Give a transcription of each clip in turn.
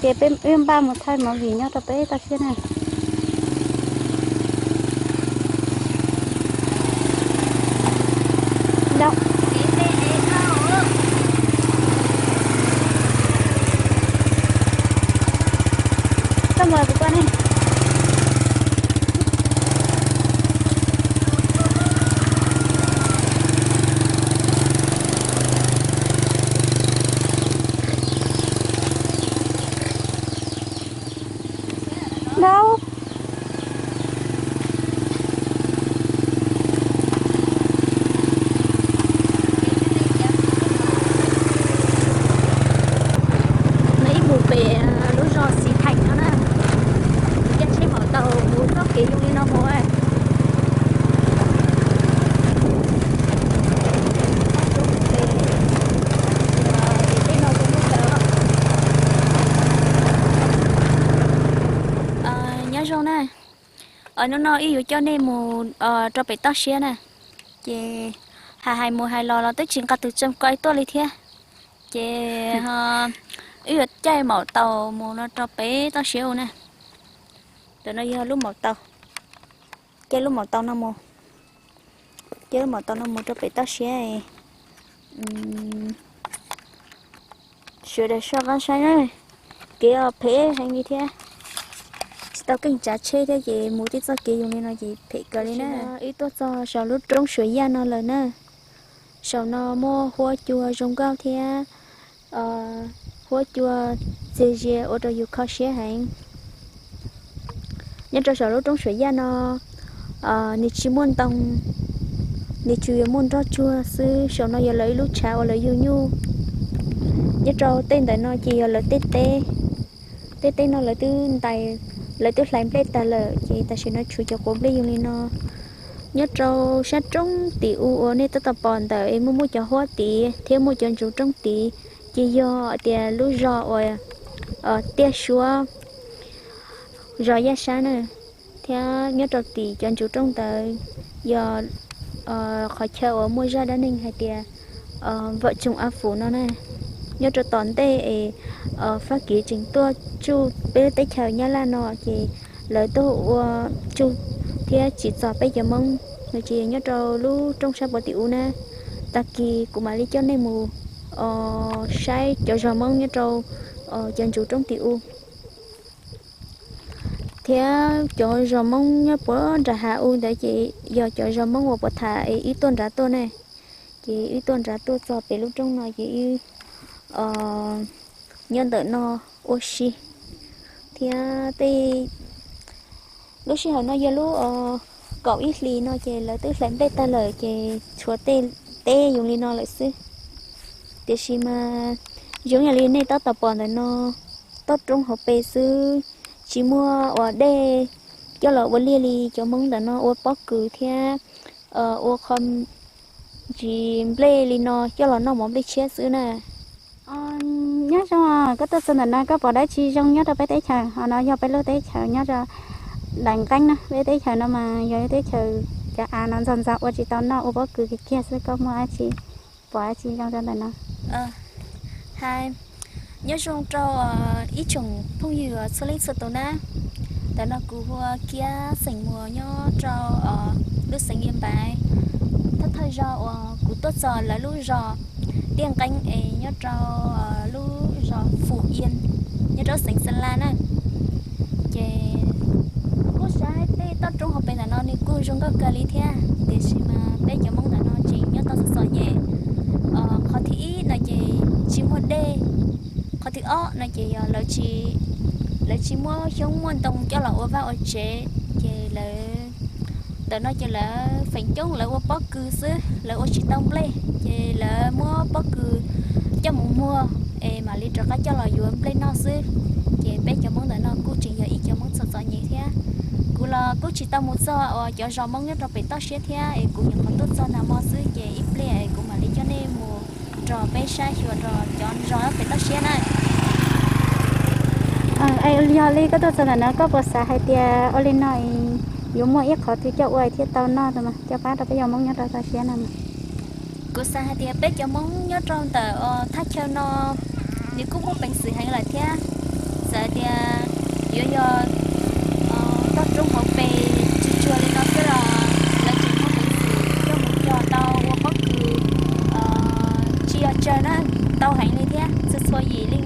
Ces peb wb npaj mus thaij movie nyob rau peb toj siab na. Nab, neb mus pem lub zos Xis Theem no na, caij tsheb maum taus mus txoj kev zoo li no mus. Nyob zoo na, hnub no wb yuav coj nej mus rau pem toj siab na. Ces hais hais mus hais los los twb tsis nqa tus tsee ko tuaj li thiab. Ces wb yuav caij maum taus mus no rau pem toj siab u na. Ntawm no yog lub maum taus, caij lub maum taus no mus, caij lub maum taus no mus rau pem toj siab. Sawv daws soj qab saib na, kev os phem heev li thiab, tsis tau keej tsav tsheb thiab ces mus tej txoj kev zoo li no ces phem kawg li na. Wb tuaj txog saum lub roob Suav Yaj no lawm na. Saum no muaj huab cua zoo nkauj thiab huab cua txias zias ua rau yus kho siab heev. Nyob rau saum lub roob Suav Yaj no, nws tsis muaj ntoo, nws tsuas yog muaj nroj tsuag xwb. Saum no yog lawv ib lub tshav uas lawv yug nyuj. Nyob rau tej ntawm no ces yog lawv tej teb, tej teb no lawv twb ntais, lawv twb hlais nplej tag lawm ces tam sim no tshuav cov quav nplej zoo li no. Nyob rau sab roob tim u uas nej tab tom pom ntawm es muaj muaj cov huab tid thiab muaj cov ntsuv roob tid, ces yog tias lub zos uas Tiaj Suab, zos Yaj Sab na. Thiab nyob rau tim cov ntsuv roob ntawd yog qhov chaw uas muaj zaj dab neeg hais tias Vawm Tsoos A Fum no na. Nyob rau tom ntej es Fab Kis tseem tuaj tsuj peb lub teb chaws Nyab Laj no ces lawv tuaj ua tsuj thiab tsim txom peb cov Hmoob no ces nyob rau lub roob sab puag tim u na. Tag kis kuv mam li coj nej mus saib cov zos Hmoob nyob rau cov ntsuv roob tim u. Thiab cov zos Hmoob nyob puag nram hav u ntawd ces yog cov zos Hmoob uas puas tham es wb tuaj nrad tuaj ne. Ces wb tuaj nrad tuaj txog pem lub roob no ces wb nyob ntawm no ua si. Thiab tej lub sij hawm no yog lub kaum ib hlis no ces lawv twb hlais nplej tag lawm ces tshuav tej teb yoov li no lawm xwb. Tiam sis mas zoo yam li nej tab tom pom ntawm no, toj roob hauv pes xwb, tsis muaj ua dej coj los ua liaj li cov Hmoob ntawm no ua pob kws thiab ua qho ntsis nplej li no coj los noj mov nplej tshiab xwb na. Nyob zoo, koj tuaj txog ntawm no koj pom dab tsi zoo nyob rau peb teb chaws? Ho no yog peb lub teb chaws nyob rau daim nqeeb na, peb teb chaws no mas yog teb chaws cov av no ntxog ntxog ua tsis tau noj, ua pob kws kiag kiag xwb, koj muaj dab tsi, pom dab tsi zoo rau ntawm no? Hais, nyob zoo rau ib tsoom phooj ywg txhua leej txhua tus na. Ntawm no kuv hu ua Kiab xeem Muas nyob rau lub xeev Yia Npaiv. Thawj thawj zaug uas kuv tuaj txog lawv lub zos Tiaj Nqeeb es nyob rau lub zos Fum Yia, nyob rau xeev Xa La na. Ces kuj saib tej toj roob hauv pes ntawm no nws kuj zoo nkauj kawg li thiab, tiam sis mas peb cov Hmoob ntawm no tseem nyob tau txom txom nyem. Qhov thib ib no ces tsis muaj dej, qhov thib ob no ces yog lawv tsis muaj xyoob muaj ntoo coj los ua vaj ua tsev, ces lawv ntawm no ces lawv feem coob lawv ua pob kws xwb, lawv ua tsis tau nplej, ces lawv muab pob kws coj mus muag es mam li rov qab coj los yuav nplej noj xwb. Ces peb cov Hmoob ntawm no kuj tseem yog ib cov Hmoob txom txom nyem thiab. Kuv los kuj tsis tau mus txog uas cov zos Hmoob nyob rau pem toj siab thiab es kuv nyuam qhuav tuaj txog nag hmo xwb, ces ib pliag es kuv mam li coj nej mus nrog peb saib xyuas rau cov zos pem toj siab na. Yog li koj tuaj txog ntawm no koj puas xav hais tias ua li no yuav muaj ib qhov twg coj ua thiab tau noj coj pab rau peb cov Hmoob nyob rau toj siab no? Kuv xav hais tias peb cov Hmoob nyob rau ntawm thaj chaw no nws kuj muaj peev xwm heev lawm thiab. Txawm tias yuav yog toj roob hauv pes tsuag tsuag li no xwb los lawv tseem muaj peev xwm coj mus cog tau ua pob kws tsis yog tsawg na, tau heev li thiab. Txhua txhua yim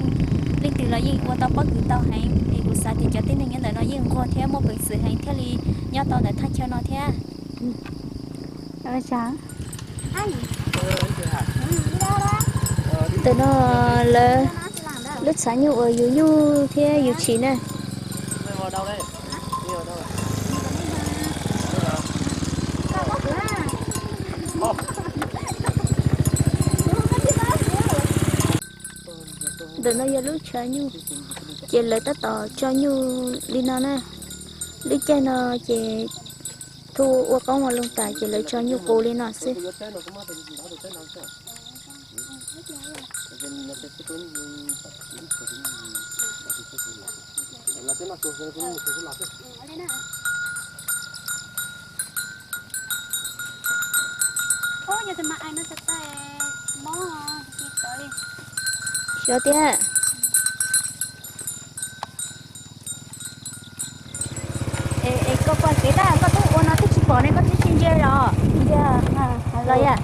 leej twg los yeej ua tau pob kws tau heev, es kuv xav tias cov tib neeg nyob ntawm no yeej nquag thiab muaj peev xwm heev thiaj li nyob tau ntawm thaj chaw no thiab. Ntawm no lawv lub txha nyuj uas yug nyuj thiab yug tshis na. Ntawm no yog lub txha nyuj, ces lawv tab tom tso nyuj li no na. Lub caij no ces thu ua qoob ua loo tas ces lawv tso nyuj qus li no xwb. Xyov tiag. Es koj pom kev tab koj twb ua no twb tsis pom ne, koj twb tsis ntsia los? Los yom.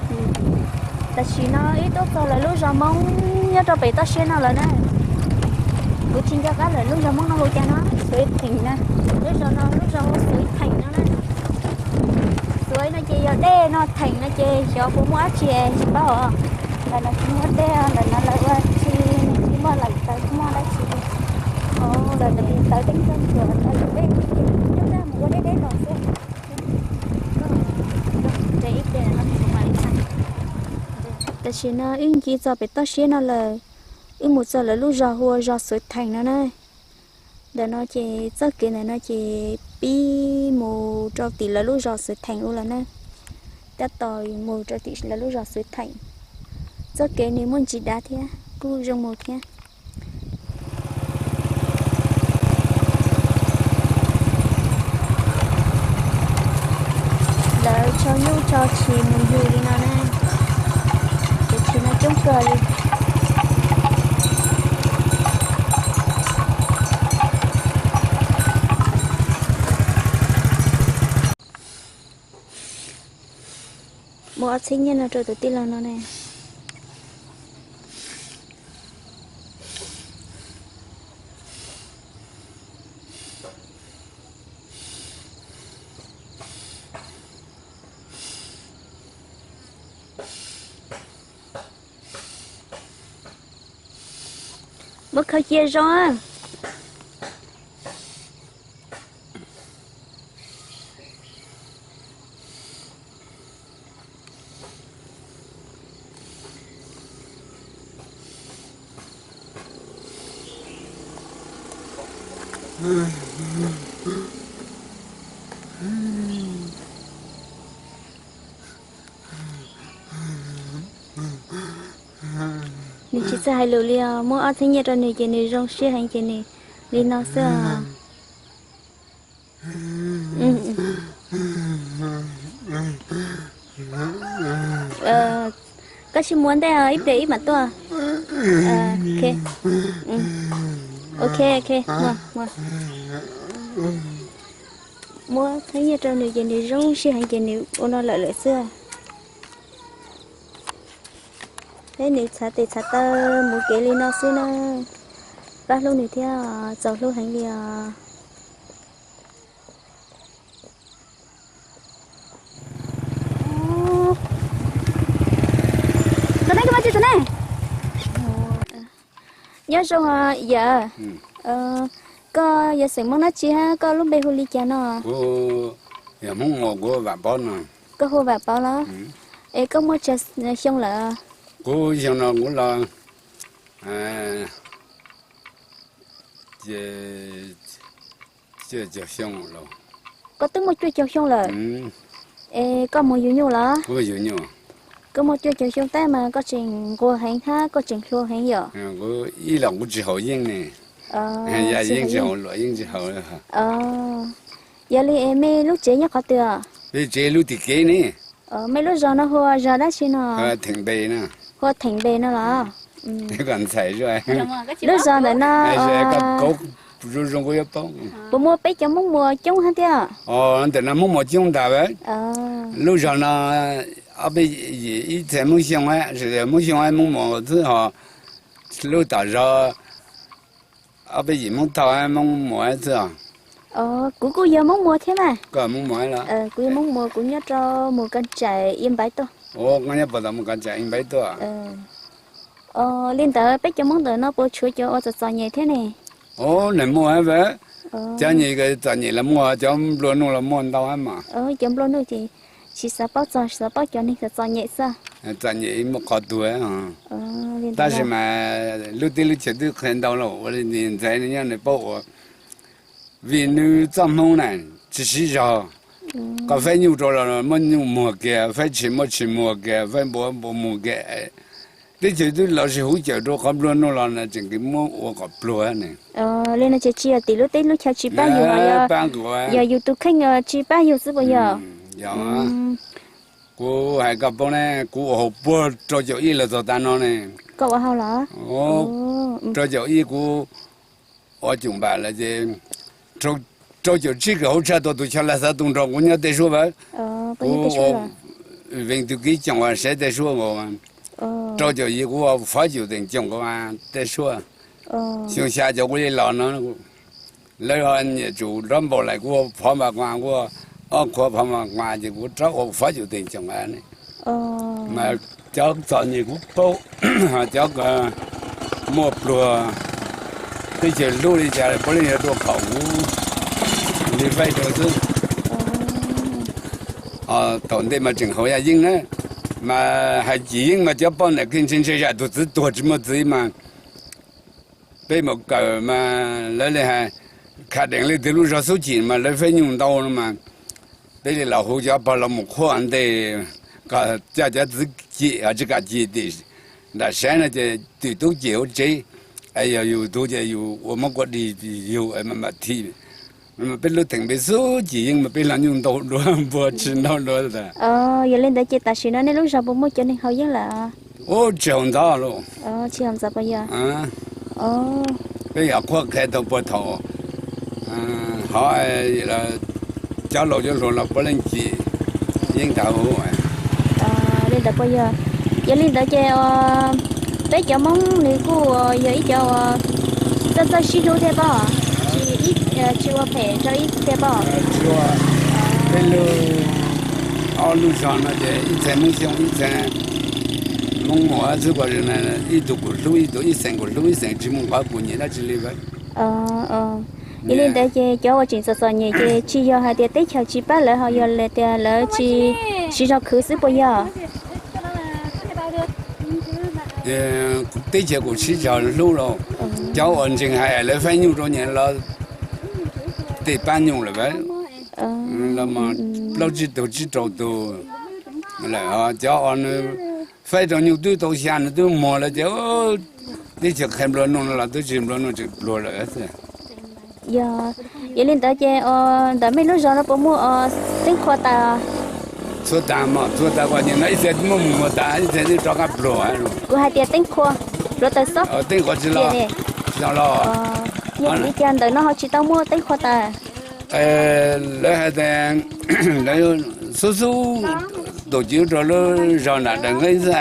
Tam sim no wb tuaj txog lawv lub zos Hmoob nyob rau pem toj siab no lawm na. Kuv tsis nco qab lawm lub zos Hmoob no hu cas no, Xuav Theem na. Lub zos no lub zos hu Xuav Theem no na. Xuav no ces yog dej no, theem no ces xyov puas muaj dab tsi tsis paub os. Ntawm no tsis muaj dej, ntawm no lawv ua tsis muaj leem tawv tsis muaj dab tsi li. Ntawm no tawv teeb txog ntawm no lawv dej, coj dej mus ua deb deb los xwb. Tam sim no wb nce txog pem toj siab no lawm, wb mus txog lawv lub zos hu ua zos Xuav Theem no na. Ntawm no ces txoj kev ntawm no ces pib mus rau tim lawv lub zos Xuav Theem ua lawm na. Tab tom mus rau tim lawv lub zos Xuav Theem. Txoj kev nws muaj ntsis dav thiab kuj zoo mus thiab. Lawv tso nyuj tso tshis mus yug li no na, ces tshis no coob kawg li. Muaj ob txhiab nyiaj no rau tus tij laug no ne. Muab khaws cia zoo. Nws tsis txawj hais lus li os, muab ob txhiab nyiaj rau nws ces nws zoo siab heev ces nws li no xwb os. Koj sim muab ntej ib pliag wb mam tuaj. Ok, ok, muab txhiab nyiaj rau nws ces nws zoo siab heev ces nws ua no lawm lawm xwb. Peb nws txhav tes txhav taw mus kev li no xwb na. Pab hlub nws thiab, txaus hlub heev li os. Nyob zoo yawm, koj yog xeem Hmoob dab tsi hab koj lub npe hu li cas no? Koj hu Vam Pauv los? Es koj muaj tsawg xyoo lawm? Kuv xyoo no kuv los cuaj caug xyoo lawm. Koj twb muaj cuaj caug xyoo lawm? Es koj mus yug nyuj los? Koj muaj cuaj caug xyoo tab mas koj tseem nquag heev hab koj tseem hluas heev yom? Ib los kuv tsis haus yeeb ne. Yog yeeb tsis haus, luam yeeb tsis haus. Yog li es mej lub tsev nyob qhov twg? Peb tsev lub tim kev ne. Mej lub zos no hu ua zos dab tsi no? Hu ua Theem Npe no los? Kom ntxhais, lub zos ntawm no zoo zoo kuv yuav paub. Puas muaj peb cov Hmoob Muas coob thiab? Ntawm no Hmoob Muas coob ntag. Lub zos no ob peb yim ib txhia Hmoob Xyooj, Hmoob Xyooj Hmoob Muas xwb ho. Lub tom zos ob peb yim Hmoob Thoj Hmoob Muas xwb. Kuv kuj yog Hmoob Muas thiab mas. Kuv yog Hmoob Muas, kuv nyob rau Mus Kas Tsaim Ia Npaiv tuaj. Nyob puas tom Mus Kas Tsaim Ia Npaiv tuaj. Li ntawd peb cov Hmoob ntawm no puas tshuav cov uas txom txom nyem thiab ne? Nws muaj, cov nyem txom nyem los muaj, cov nplua nuj los muaj ntau mas. Cov nplua nuj ces tsis xav paub txog, xav paub cov neeg txom txom nyem xwb. Txom nyem muaj qhov tuag. Tab sis mas lub teb lub chaw twb qhia ntau los ua li ntxhais nyob nws paub ua vim nws txoj hmoo na tsis siv zog. Koj faib nyuj rau los muab nyuj muag kiag, faib tshis muab tshis muag kiag, faib npua muab npua muag kiag. Teb chaws twb los sis huv cawm rau qhov nplua nuj los tseem muab ua kom pluag ne. Li no ces tsis yog tim lub teb lub chaw tsis pab yus, yog yus tus kheej tsis pab yus xwb puas yog? Kuv hais koj paub ne, kuv ua hauv puag rau caum ib los txog tav no ne. Koj ua hauv los? Rau caum ib kuv ua cum npam lawm ces rau caum tsib kawm hauv tshaj tau tus Choj Laj Xav Tuj nrog kuv nyob tej suab vawv. Kuv ua vees tug kiv coom as saib tej suab nkaus. Rau caum yim kuv ua phov cum teem coom nkaus tej suab. Xyoo xya cov kuv li los no, lawv nyiam tsum nrov npaum lawm kuv ua phov npas quas, kuv ua ob qhua phov npas quas ces kuv rov ua phov cum teem coom ne. Mas cov txom nyem kuv paub, cov muaj pluag, teb chaws hlub li cas puav leej yog rau qhov kuv li faib rau xwb. Thaum ntej mas tseem haus yaj yeeb na, mas hais cim yeeb mas cov poj niam kiag ntshe ntshe yam tus txwv tuag tsis muaj txiv mas peb mus kawm mas lawv li hais, kha dees leej twg lub zog xub cim mas lawv faib nyuj ntau no mas peb li los hu cov pog los mus qhuab ntej kom coj cov txwv cim, tsis kam cim tim nram saib no ces twm tub cim hauv tsev, yog yus tus ces yus ua muab kua dig yug mam thim. Peb lub theem peb xub cim yeeb mas peb los nyuj ntau dua npua tsis ntau dua tas. Yog li ntawd ces tam sim no nej lub zos puas muaj cov neeg haus yeeb lawm? Ub, tsis haus ntxov lauj. Tsis haus ntxov puas yog? Peb yog qhuab qhia tau puag thaum hov, cov laus cov hluas los puav leej cim yeeb ntag. Li ntawd puas yog? Yog li ntawd ces peb cov Hmoob nws kuj yog ib cov uas txawj txawj sib hlub thiab pob, tsis ua phem rau ib tug thiab pob. Peb lub, ob lub zog no ces ib txhia Hmoob Xyooj ib txhia Hmoob Muas xwb, ib tug kuj hlub ib tug, ib xeem kuj hlub ib xeem, tsis muaj qhov kuj nyiam dab tsi li. Yog li ntawd ces cov uas tseem txom txom nyem ces tsis yog hais tias teb chaws tsis pab lawv, ho yog tias lawv tsis siv zog khwv xwb puas yog? Teb chaws kuj siv zog hlub lauj. Cov uas ntseeg hais lawv faib nyuj rau nyias los tej pab nyuj lawm, plaub tsib tug tsib rau tug lawm. Cov uas nws faib rau nyuj twb tau xya nws twb muag lawm ces teb chaws qhia nplua nuj no los twb tsis nplua nuj tseem pluag lawm xwb. Yog, yog li ntawd ces ntawm mej lub zos no puas muaj teeb qhua tas? Txhua tas mas txhua tas, kuv nim no ib txhia muab mus muag tas, ib txhia twb rov qab pluag. Kuv hais tias teeb qhua, hluav taws xob, teeb qhua tsis los, tsis tau los. Yog vim li cas ntawm no ho tsis tau muaj teeb qhua tas? Lawv hais tias lawv xub xub tus ci rau lub zog nram Daws Nqeeb xwb,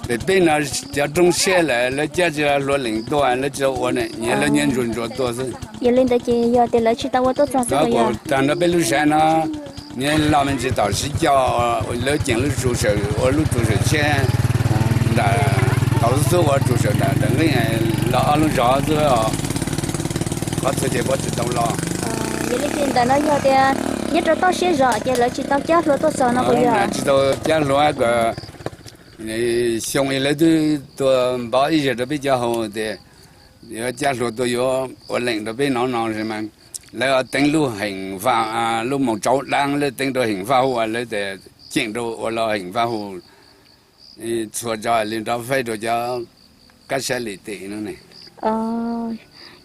pem peb no cov roob siab lawm lawv cab tsis hluav lees tuaj, lawv tsis tau ua ne, nyias lawv nyias ntsuas ntsuas tuaj xwb. Yog li ntawd ces yog tias lawv tsis tau ua tuaj txog xwb. Kuv tag nrho peb lub sav no, nyias los me ntsis tom Siv Coj, lawv ceem lub tsu sawm, ua lub tsu sawm tshiab nram, tau xub xub ua tsu sawm nram Daws Nqeeb los ob lub zog xwb, qhov txhia ces puab tsis tau los. Yog li ces ntawm no yog tias nyob rau toj siab zos ces lawv tsis tau cab hluav tuaj txog no puas yog? Tsis tau cab hluav, kom xyoo ib lawv twb tua npov ib zaug rau peb cov hauv tias yuav cab hluav tuaj yuav ua leej rau peb no no mas, lawv teeb lub heem vaj, lub moos tsauv dab lawv teeb rau heem vaj huv, lawv tias ceem rau ua los heem vaj huv txhua tso li nrov faib rau cov kab sab lim tes no ne.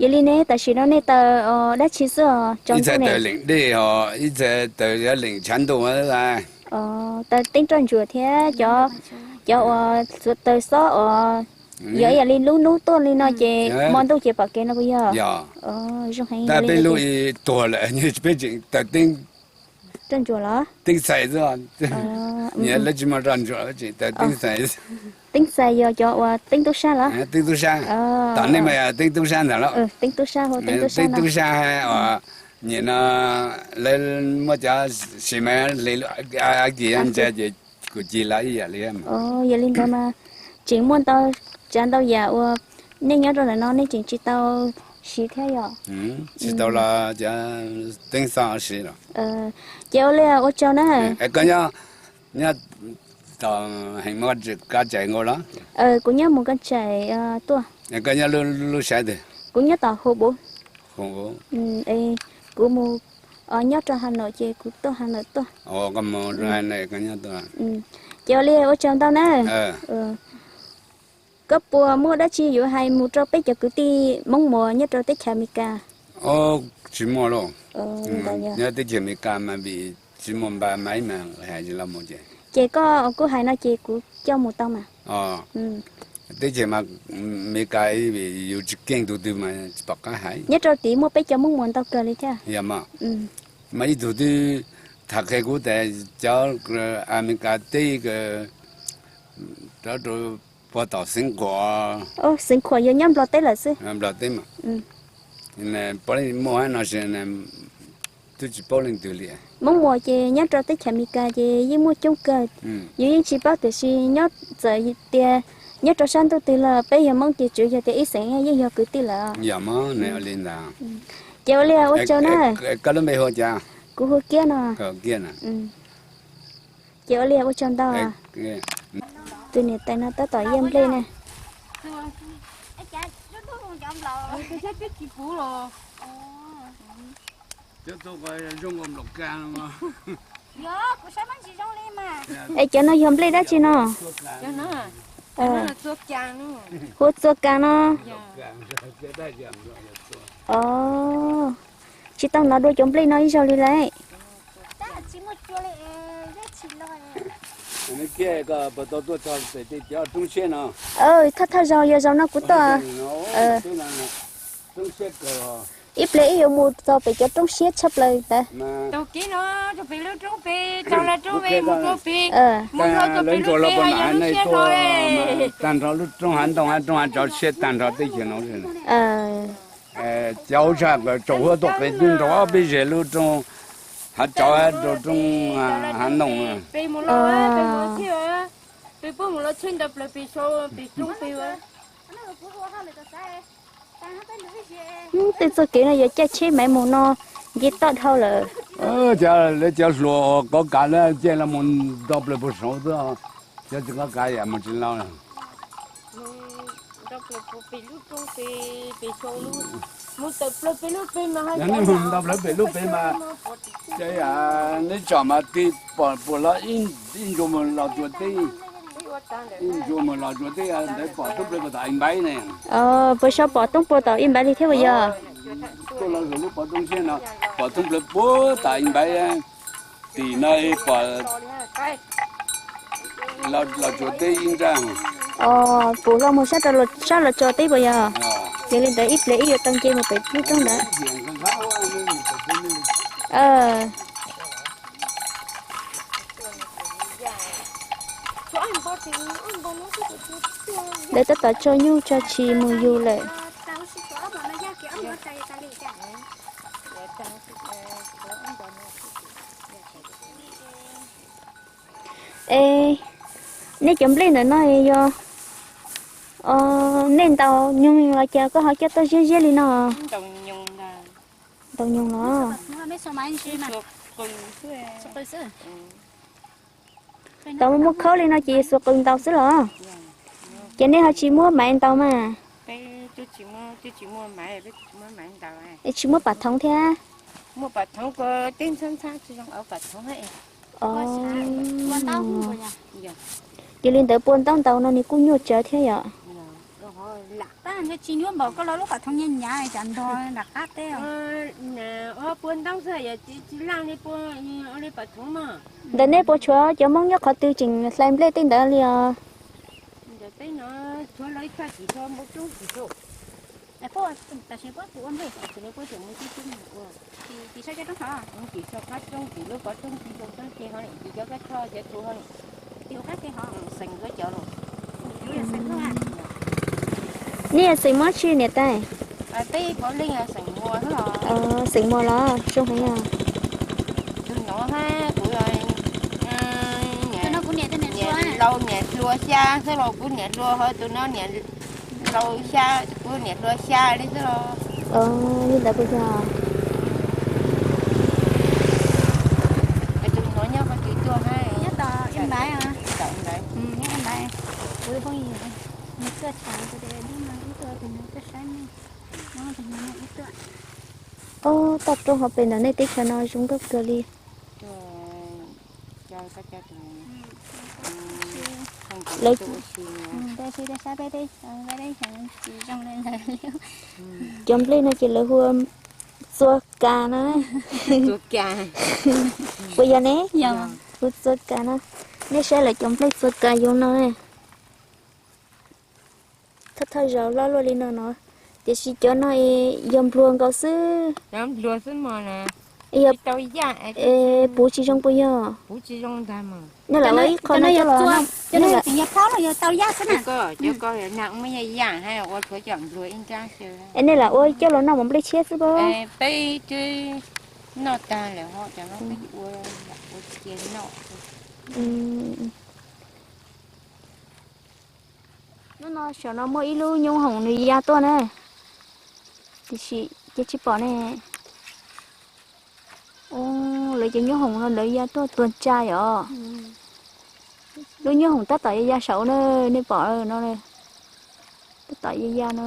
Yog li ne tam sim no nej taws dab tsi xwb os? Ib txhia taws leem dej os, ib txhia taws leem tshav ntuj. Taws teeb roj ntsuas thiab cov uas taws xob os. Yog ib yam li lub hnub tuaj li no ces hmo ntuj ces pom kev no puas yog? Zoo heev. Tab peb lub tuag lawm, peb tseem taws teeb, teeb xais xwb. Nyias lawv tsis muaj roj ntsuam, tseem taws teeb xais. Teeb xais yog cov uas teeb tub sab los? Teeb tub sab. Tom nej mas yog teeb tub sab ntag los? Teeb tub sab, teeb tub sab uas nyiam no lawv muab cov sis mas hle kis ntsa ces kuv cig los ib yam li. Yog li ntawd mas tseem muaj ntau tsav ntau yam uas nej nyob rau ntawm no nej tseem tsis tau siv thiab yom? Tsis tau los cov teeb xov siv los. Ces ua li ua tsaug na. Koj nyob, nyob tom heem koj tseem nkaus los? Kuv nyob mus koj tseem tuaj. Koj nyob lub saib twg? Kuv nyob tom Hu Buv. Kuv mus nyob rau Has Nom ces kuv tuaj Has Nom tuaj. Ces ua li ua tsaug ntau na. Koj puas muaj dab tsi yuav hais mus rau peb cov kwv tij Hmoob Muas nyob rau teb chaws Amelikas? Tsis muaj lauj. Nyob teb chaws Amelikas mas vim tsis muaj npa maiv mas hais tsis los mus ces. Ces koj kuj hais no ces kuv coj mus tau mas. Teb chaws mas Amelikas vim yus tsis keej tus twg mas tsis pom qab hais. Nyob rau tid muaj peb cov Hmoob Muas ntau kawg li thiab. Yog mas, mas ib tug twb tham qhia kuv tias cov Amelikas teb rov rau puag tom Xeev Khuam. Xeev Khuam yog nyob Nplog teb lawm xwb. Nplog teb mas, muaj hab no twb tsis paub leej twg li. Hmoob Muas ces nyob rau teb chaws Amelikas ces yeej muaj coob kawg. Yus yeej tsis paub tiam sis nyob txawm tias nyob rau sab ntuj twg los peb yog Hmoob ces tsuas yog tias ib xeem yeej yog kwv tij lawm. Yog mas, li ntawd. Ces ua li ua tsaug na. Koj lub npe hu cas? Kuv hu Kiab no. Ces ua li ua tsaug ntau. Tus niam tais no tab tom yaj nplej na. Es cov no yog nplej dab tsi no? Hu txua kas no. Tsis tau hnov dua cov nplej no ib zaug li lauj. Thawj thawj zaug yog zaum no kuv tuaj. Ib pliag ib yuav mus txog pem cov roob siab tshaj plaws ntawd. Lawv ntsuas los puag nram nej tuaj, tag nrho lub roob hav ntoo hav roob hav tso siab tag nrho teb chaws no. Cov hauv tshaj tsaus huab tuaj qev twb nrau ob peb zeg lub roob hav tsauv rau roob hav ntoo. Tej txoj kev no yuav caij tsheb maiv mus no nce toj dhau lawm. Cov lawv cov hluas uas kov kav lawv caij los mus nto plaws puag saud xwb, cov tsis kov kav yam mus tsis laus. Yog nej mus nto plaws pem lub pem mas, neb tsom mas tig pom puag los ib ntsuas mus Los Tsuas teb, ib ntsuas mus Los Tsuas teb ntawd pom toob plaws puag tom Ib Npaiv ne. Puas sau pom toob puag tom Ib Npaiv li thiab puas yog? Tuaj los lub pov toob siab no, pom toob plaws puag tom Ib Npaiv, tim no pom Los Tsuas teb ib nrab. Pum hlo mus sab rau sab Los Tsuas teb puas yog? Yog li ntawd ib pliag ib yuav tau nce mus pem lub roob ntawd. Lawv tab tom tso nyuj tso tshis mus yug lawm. Es nej cov nplej ntawm no yog nej ntaus nyoog los cas koj ho coj tuaj ziab ziab li no? Ntaus nyoog los? Tau muaj khaub li no ces xuas qws ntaus xwb los? Ces nej ho tsis muab maiv ntaus mas? Es tsis muab pam thoov thiab? Yog li ntawd pua ntaub ntaus no nws kuj nyuaj tsawv thiab yom? Ntawm nej puas tshuav cov Hmoob nyob qhov twg tseem hlais nplej tej ntawd li os? Peb no tshuav lawv ib txhaj tsis tshua npau roob tsis tshua. Tam sim puab tus ua nplej tam sim no puab tseem mus tib tug ua. Tsis tshua cov roob hov, tsis tshua qab roob tsis lub qhov roob tsis zoo qab ke hov tsis cov kab tshoj cov tshua hov. Tsis ua qab ke hov xeem koj cov los. Nej yog xeem muab tsi niam tais? Peb puav leej xeem muas xwb os. Xeem muas los zoo heev os. Tus no hab kuv, niam laus niam hluas xya xwb los kuv niam hluas hov tus no niam laus xya, kuv niam hluas xya li xwb los. Li ntawd puas yog? Tus no nyob qhov twg tuaj hab? Nyob tom ib npaiv, nyob ib npaiv. Kuv phooj ywg, nws tuaj tsham tus no ib tuaj, tus no tuaj saib mej, tus no ib tuaj. Ob, toj roob hauv pes ntawm nej teb chaws no zoo nkauj kawg li. Cov nplej no ces lawv hu ua txua kas no. Puas yog ne? Hu txua kas no. Nej saib lawv cov nplej txua kas zoo no. Thawj thawj zaug loj luaj li no no, tiam sis cov no yog nplua nkaus xwb. Yog puv tsis zoo puas yog? Nej lam ua ib qho no coj los, es nej lam ua coj los noj mus nplej tshiab xwb pob? Peb twb noj tag lawm ho, cov no peb ua lam ua cia noj. Hnub no saum no muaj ib lub nyooj hoom nws ya tuaj na, tiam sis cia tsis pom ne. Lawv cov nyooj hoom no lawv ya tuaj tuag tsa yom. Lub nyooj hoom tab tom ya ya saum na, nej pom no, tab tom ya ya no.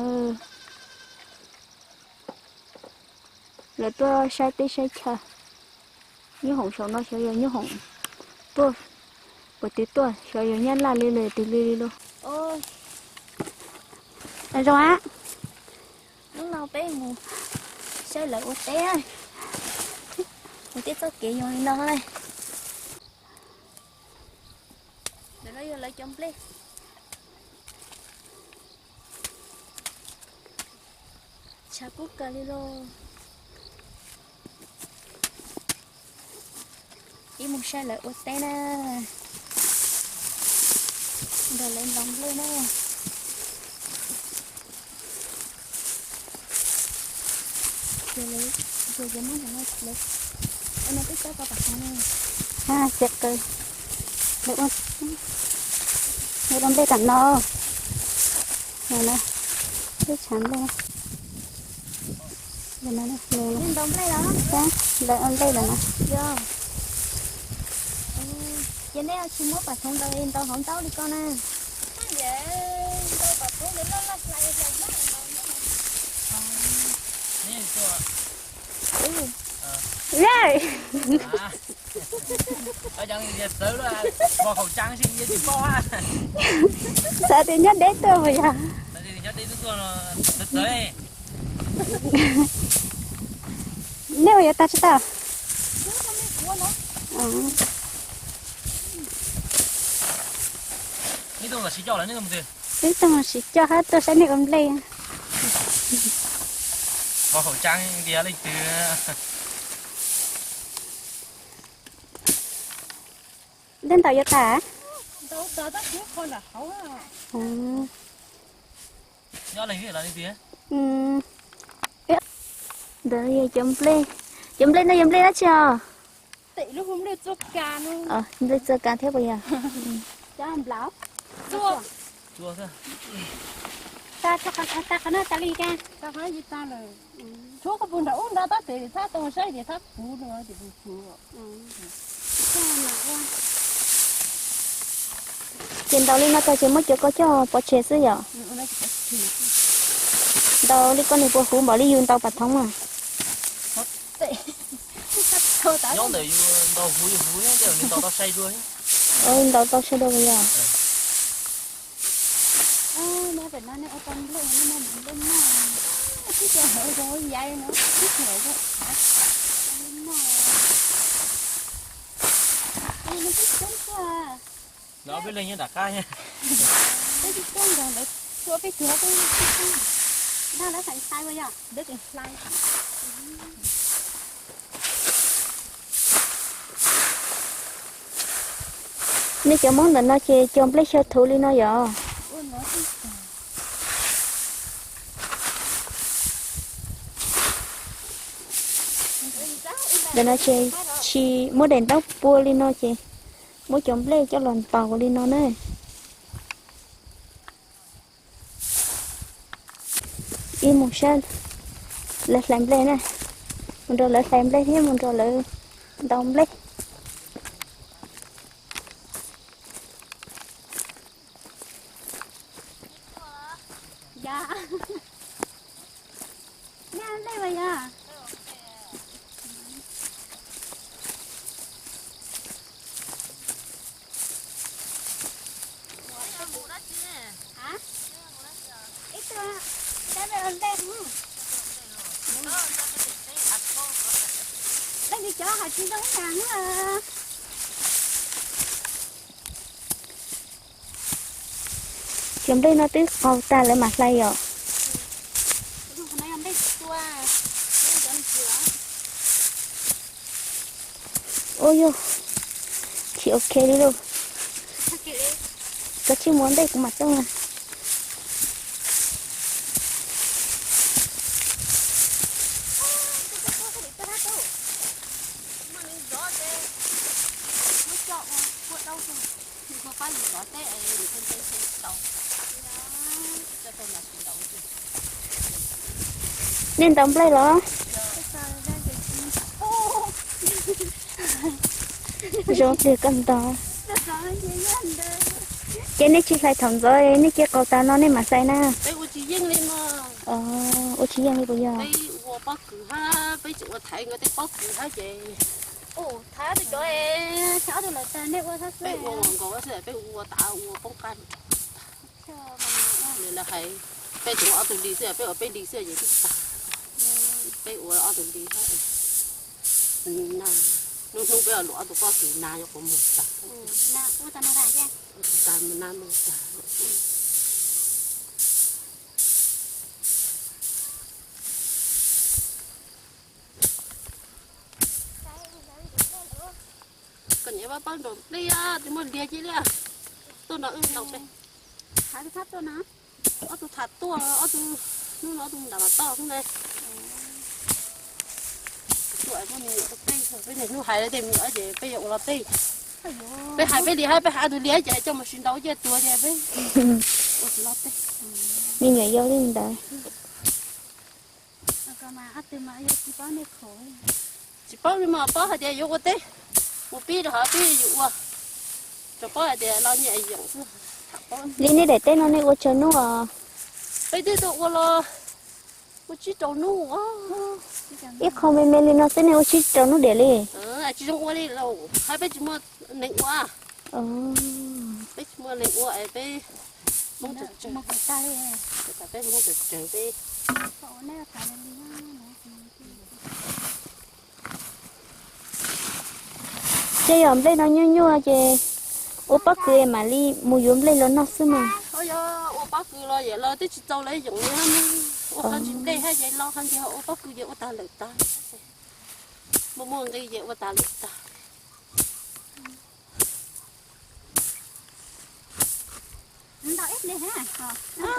Lawv tuaj saib teb saib chaw. Nyooj hoom saum no xyov yog nyooj hoom tuaj, puas twg tuaj, xyov yog nyab laj li los twg li li lauj. Zoo a, hnub no peb mus saib lawv ua teb, mus tib txoj kev zoo li no. Ntawm no yog lawv cov nplej. Tshav kub kawg li lauj. Peb mus saib lawv ua teb na, nrog lawv ntaus nplej na. Ces lawv, ces muab ntawm no, ua no twb coj tau tom qab no. Ces qw, lawv ua, lawv ua nplej tom no. No na, twb tshav nplej. Lawv ua nplej lawm no. Ces nej tsis muab pam thoov ntaus, ntaus hauv ntaub li ko na. Xav tias nyob deb tuaj puas yog? Nej ua yuav tag tsis tau? Ib tug los sis coj hab tuaj saib nej ua nplej. Ntawm ntawm yuav tag. Ntawm yog cov nplej, cov nplej no yog nplej dab tsi os? Nplej txua kas thiab puas yog? Ces ntaus li no tag ces muab cov ko coj pov tseg xwb yom? Ntaus li ko nws puas huv npaum li yus ntaus pas thoov mas? Nyob ntawm yus ntaus huv yus huv, nws ntaus tau sai dua. Ntaus tau sai dua yog. Ob peb leeg nyob nram qab. Ntawd lawv tua peb tug, peb dag lawv feem hlais ua yog lawv feem hlais. Nej cov Hmoob ntawm no ces cog nplej xyaw thuv li no yom? Ntawm no ces tsis muab daim ntaub pua li no ces muab cov nplej coj los ntaus li no na. Ib mus saib lawv hlais nplej na, mus nrog lawv hlais nplej thiab mus nrog lawv ntaus nplej. Yog, nej nplej mas yog. Ib tug dab ntej, leej twg cov hais tsis zoo ib yam. Cov nplej no twb qaug tag lawv mam hlais yom. Ua yog, tsis ok li lauj. Koj tsij mus ua ntej kuv mam tuaj na. Nej ntaus nplej los? Zoo pliag koj ntaus. Ces nej tsis hlais thaum ntxov nej cia qaug tas no nej mam hlais na. Ua tsis yeej li puas yog? Peb ua nkaus xwb, peb ua tas ua poob qab. Lawv hais peb tsuas ua ob tug li xwb, peb ua peb li xwb ces twb tag. Peb ua ob tug li, hnub hnub peb luam ob tug pob kws na yuav quav mus tag. Ua tag na mus tag. Koj niam pab pab nrog nplej, twb muaj liag cia li. Tuaj no wb ntaus peb. Ob tug tham tuaj, ob tug hnub no ob tug nram mas toj xwb ne. Tuaj muab me nyuam rau peb, peb niaj hnub hais tias me nyuam ces peb yuav ua los teb. Peb hais peb li hais, peb hais ob tug li ces coj mus sib ntaus cia tuag ces peb ua tsis los teb. Me nyuam yau li ntawd. Tsis paub li mas paub hais tias yuav ua teb, mus pib rau hauv pib yus ua, tsuas paub hais tias los nyiam yoom xwb. Li nej daim teb no nej ua tsawg hnub os? Peb twb tuaj ua los ua tsib rau hnub. Ib qho me me li no xwb nej ua tsib rau hnub diam li. Tsis zoo ua li lauj, hais peb tsis muaj neeg ua. Peb tsis muaj neeg ua es peb peb peb Ces yog nplej no nyuaj nyuaj ces ua pob kws mam li mus yuav nplej los noj xwb mas. Ua pob kws los yam los twb tsis txaus lawv yoom li hab, ua qhov ntsis nplej hab ces los qhov ntsis, ua pob kws ces ua tag lawm tag, muaj muaj nqi ces ua tag lawm tag.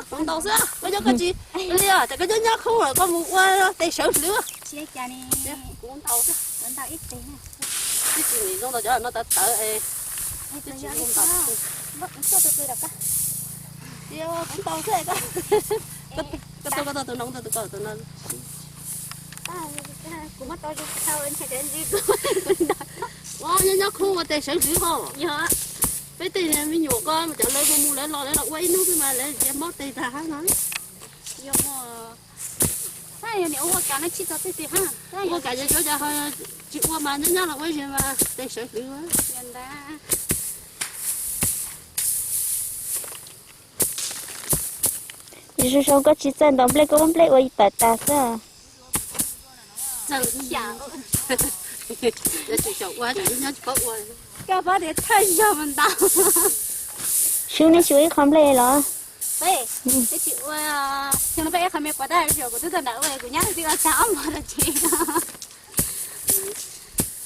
Kuv ntaus xwb, koj nyob koj tsis li, ces koj nyob nyob khoob koj mus ua tes sawv hlwv. Kuv ntaus xwb. Twb tsis nim zoo tau cov no tawv tawv es, twb tsis zoo ntaus. Kuv ntaus xwb. Koj tuaj koj tuaj tus no, kuv tuaj tus ko, tus no. Kuv muab tau zoo tau ntshe ntshe kuv. Ua nyob nyob khoob ua tes sawv hlwv ho. Peb tej me nyuam ko mas cov lawv mus mus lawv los lawv los ua ib hnub xwb mas lawv cia mob tes tag hab no. Ua kam ces cov cas tsis ua mas nyob nyob los ua zes mas tes sawv hlwv. Zoo zoo koj tsis txawj ntaus nplej, koj muab nplej ua tawm tas xwb. Xyov nej tsis ua ib qho nplej los? Peb, peb tsis ua, xyoo no peb ib qho me puas tag, kuv twb tau nram ua, kuv nyab twb ua tag ob hmo los tsev.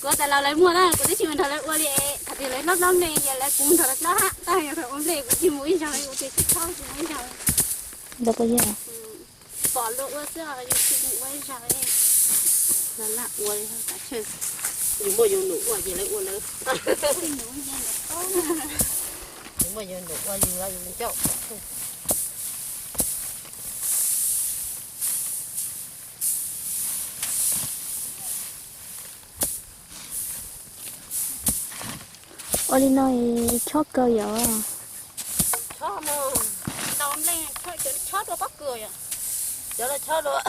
Kuv tas los lawv muag na, kuv twb tsis mus nrog lawv ua li. Thaum twg lawv hlob hlob me ces lawv kuv nrog lawv hlob hab, tab yog ua nplej kuv tsis mus ib zaug li, kuv tias tsis txhob tsis mus ib zaug li. Pom luag ua xwb, yus tsis mus ua ib zaug li. Laj ua li, yus muaj yus num ua ces lawv ua lawv. Yus muaj yus num ua yus, yus ncauj. Ua li no chob kawg yom? Chob no, ntaus nplej chob, chob dua pob kws yom? Cov no chob dua.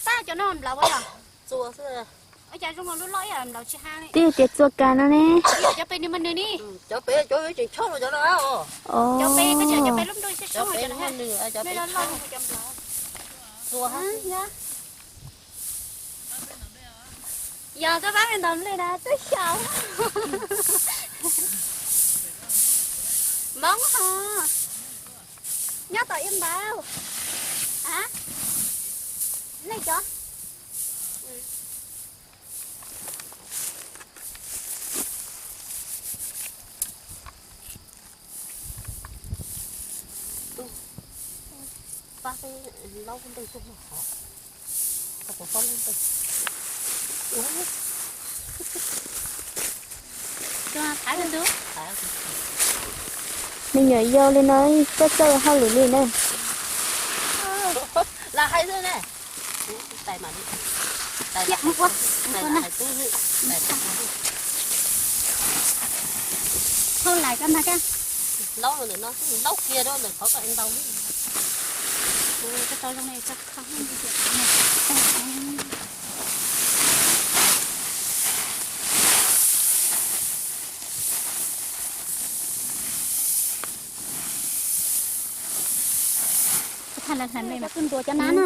Tab cov no nplaum yom? Txua xwb. Ua cas zoo nkaus lub loj ib yam nplaum tsis ha li. Twb tias txua kas no ne. Cov pem nws mas nws ni. Cov pem cov tseem chob dua cov no. Cov pem, cov pem lub ntuj sab soob cov no, nws loj loj cov nplaum. Txua. Yog koj pab me ntaus nplej na twb xyaum. Hmoob ho nyob tom ib npaug. A, nej cov. Pab peb laub ntej xwb no hov. Me nyuam yau li no txawj txawj hauj lwm li na. Lam hais xwb ne. Hauj lwm koj mag koj. Laub ntawm no, laub kiag rau ntawm qhov kom ntaus. Koj tau zoo li koj kho. Koj ntuas cov nab no.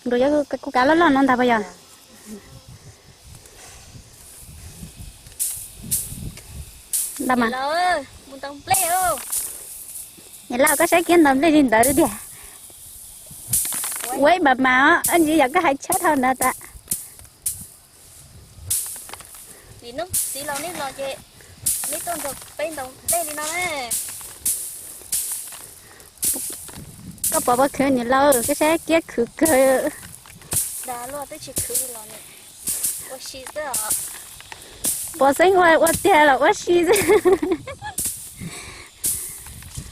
Ntuas cov kuv kav loj loj no ntag puas yog? Ntag mas. Niam laus koj saib kiag ntaus nplej li ntawd tiag. Ua ib mas mas os, ntsis yog koj hais tshab dhau ntawd tas. Vim hnub txiv laus neb los ces neb tuaj nrog peb ntaus nplej li no na. Koj pom pob khwv niam laus, koj saib kiag khwv kawg. Dag luaj twb tsis khwv li los ua si xwb os. Pom xeeb ua ua tiag los ua si xwb.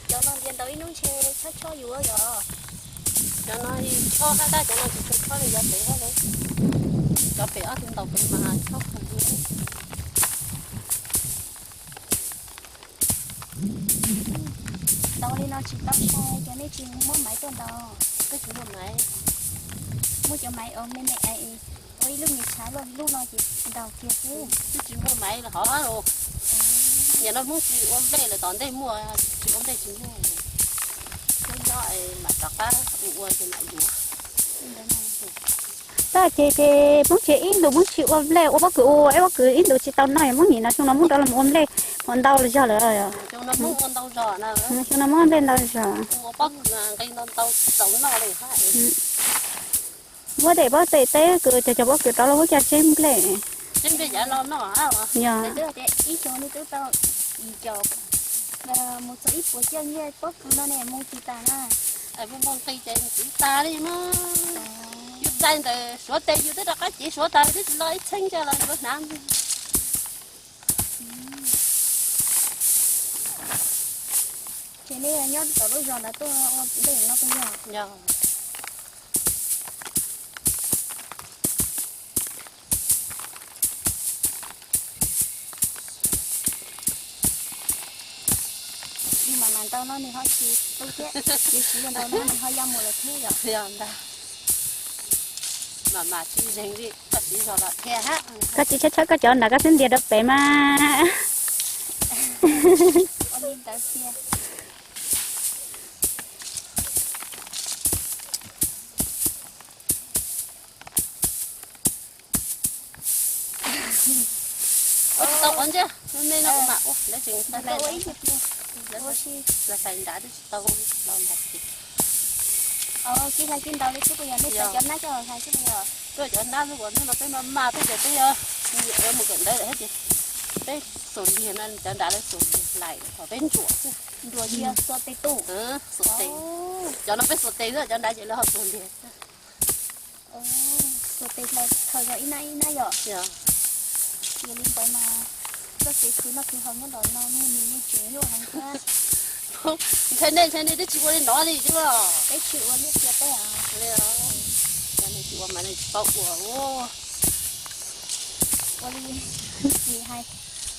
Cov no ntiav ntaus ib hnub ntshe chob chob yus yom. Cov no chob hab tab cov no tsis tshua chob li cov pem hab. Cov pem ob tug ntaus pem mas chob kawg li. Ntaus li no tsis tau sai, cov nej tsis muab maiv tuaj ntaus. Koj tsis muaj maiv. Muab cov maiv ua me me es ua ib lub me tshav luaj, lub no ces ntaus kiag xwb. Twb tsis muaj maiv los hov. Niam no Hmoob tsis ua nplej lawm, tom ntej muaj, tsis ua nplej tsis muaj. Nyob nyob mam rov qab ua ua ces mam yuav. Tab ces ces Hmoob tsis ib ntus Hmoob tsis ua nplej, ua pob kws ua, ib pob kws ib ntus tsis tau noj, Hmoob nim no xyoo no Hmoob rov los ua nplej, ua ntau zog lawm. Xyoo no Hmoob ua nplej ntau zog. Huab dej pob dej teb kws cov cov pob kws rov los huab caj seb nplej. Yog. Ib xyoo nej twb tau ib co mus txog ib puas caug nyiaj pob kws no ne mus tsis tas na. Mus mus nqis ces ntxiv tas li mas. Yus dai ntawm Suav tes yus twb rov qab cev Suav tas twb tsis los ib txheeb cia los yuav hnav. Ces nej nyob tom lub zos ntawd tuaj ua ntej no kuj yog. Yus mam mam ntau no nws ho tsis tu thiab, yus tsis ua ntau no nws ho ya mus lawm thiab yom. Yog ntag. Mam mam tsis zeeg li, koj txiv zog los thiab hab. Koj txiv tshawb tshawb koj cov nram koj xwb ntiag rau pem mas. Ua li ntawd thiab. Ua tsis tau qhov ntsej, me no kuv mam ua, lawv tseem ua ib pliag. Ua si. Los hlais nrad twb tsis tau los nrad. Ov, kib hlais kib ntaus li xwb puas yog? Nej xaiv cov nab coj los hlais xwb puas yog? Tuaj cov nab xwb, ua hnub no peb maj maj peb ces peb yuav mus kawm ntawv lawm thiab ces peb xuas ntiag no, cov nrad lawv xuas ntiag hlais, thaum peb ntsuam xwb. Ntsuam cia xuas tes tu. Xuas tes. Cov no peb xuas tes xwb, cov nrad ces lawv ho xuas ntiag. Xuas tes hlais khaws zog ib nab ib nab yom. Yog li ntawd mas txoj kev khwv noj khwv haus nyob ntawm no muaj nws yeej tseem nyuaj heev thiab. Ntshai nej, ntshai nej twb tsis ua li no li xwb los. Peb tsis ua liaj sia teb os. Tsis ua mas nej tsis paub ua. Ua li, nim hais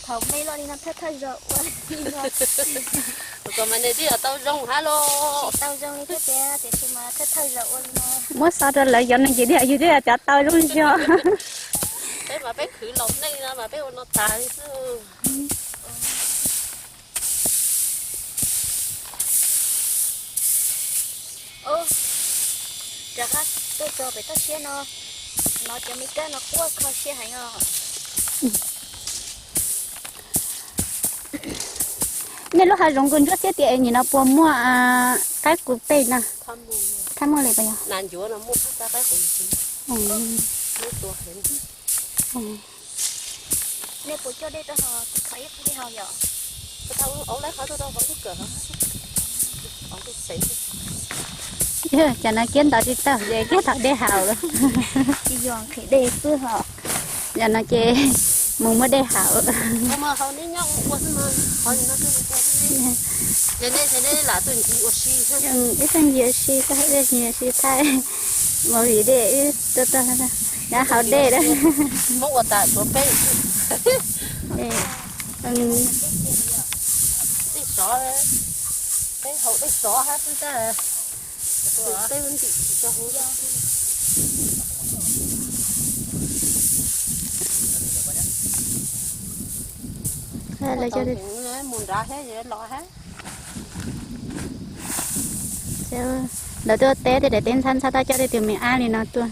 thaum me loj li no thawj thawj zaug ua li no. Ua mas nej twb yog tau zoo hab los. Tsis tau zoo li thiab tias, tiam sis mas thawj thawj zaug ua li no. Muab xav rau lawv cov neeg ces tias yus twb yog cov tau zoo zog. Peb mas peb khwv laus neej no mas peb ua no tas li xwb. Rov qab tuaj txog pem toj siab no, no cov me kab no quaj kho siab heev os. Nej lub hav zoov kuv ntsuab siab tias nim no puas muaj qaib qus pej no? Thaj muaj li puas yog? Nej puas coj dej tuaj ho kuv kho ib qho dej haus yom? Cas no kiab ntov tsis tau ces kiag thov dej haus lawm. Tsis yog nqhis dej xwb ho. Yog no ces mus muab dej haus. Ib txoj ncig ua si, txoj dej ncig ua si thaij movie dej, tuaj tuaj, dab haus dej lawm. Muab ua tas tsuav peb. Dej sov, peb haus dej sov hab xwb tab. Peb ntim rau hauv. Mus nrad thiab los hab. Lawv tuaj teb tej daim teb ntxhab ntxhab tab coj tej tus me ab li no tuaj.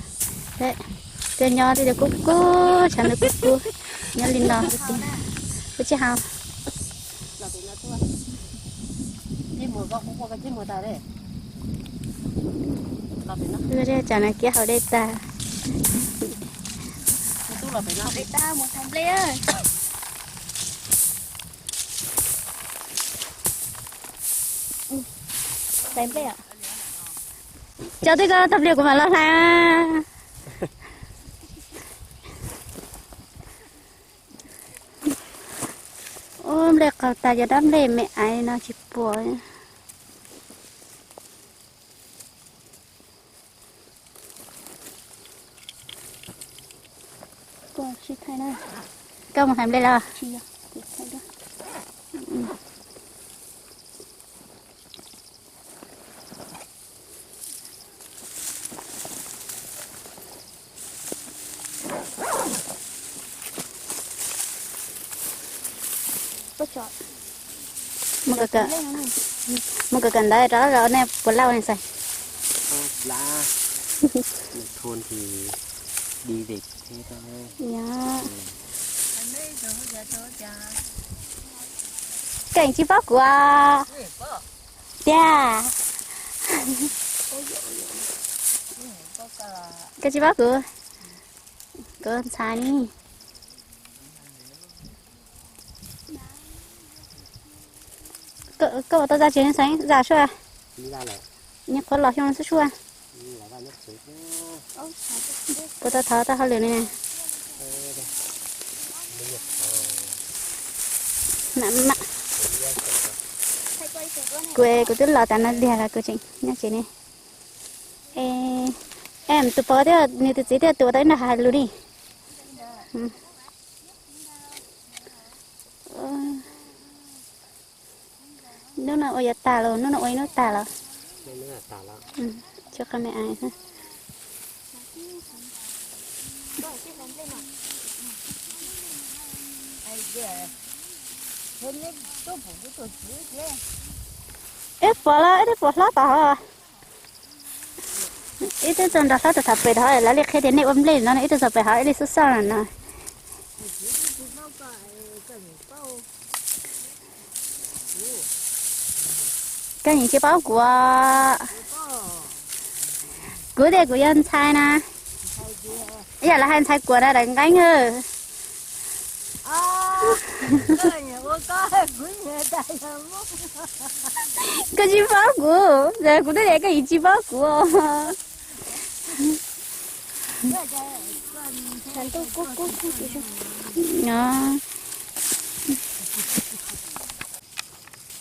Tuaj nyob tej kub kub, tshav ntuj kub kub, nyob li no. Kuv tsis haus. Tsam no kiab haus dej tag. Hlais nplej os. Cov twb koj tau pliag kuv mam los hlais. Ub, nplej qaug tas, cov dab nplej me aiv no tsis puas. Koj mus hlais nplej los? Mus kawm kawm ntawv rov los nej puas lauj ne xais? Koj tsis paub kuv tiag. Koj tsis paub kuv, kuv ntxhais ne. Koj ua tau zaj tsev xeev zaj sua, nyob qhuav los xyoo xwb sua. Kuv tau thov tau hauj lwm li. Kuv, kuv twb los tas no tiag los kuv tseem nyob tsev ne. Em, tus pog thiab nws tus txiv thiaj tuaj tau ib nrag hais lus li. Hnub no ua yuav tag los, hnub no ua ib hnub tag los. Tsis qhov me ais xwb. Ib puas los ib puas hlob tod. Ib twb txog nrog hlob rau tham pem hov, lawv li qhia tias nej ua nplej no, ib twb txog pem hov ib li xub xoj no. Koj yeej tsis paub kuv. Kuv tias kuv yog ntxhais na. Ib yam li hais ntxhais kuam na daim nqeeb. Koj tsis paub kuv, kuv twb tias koj yeej tsis paub kuv.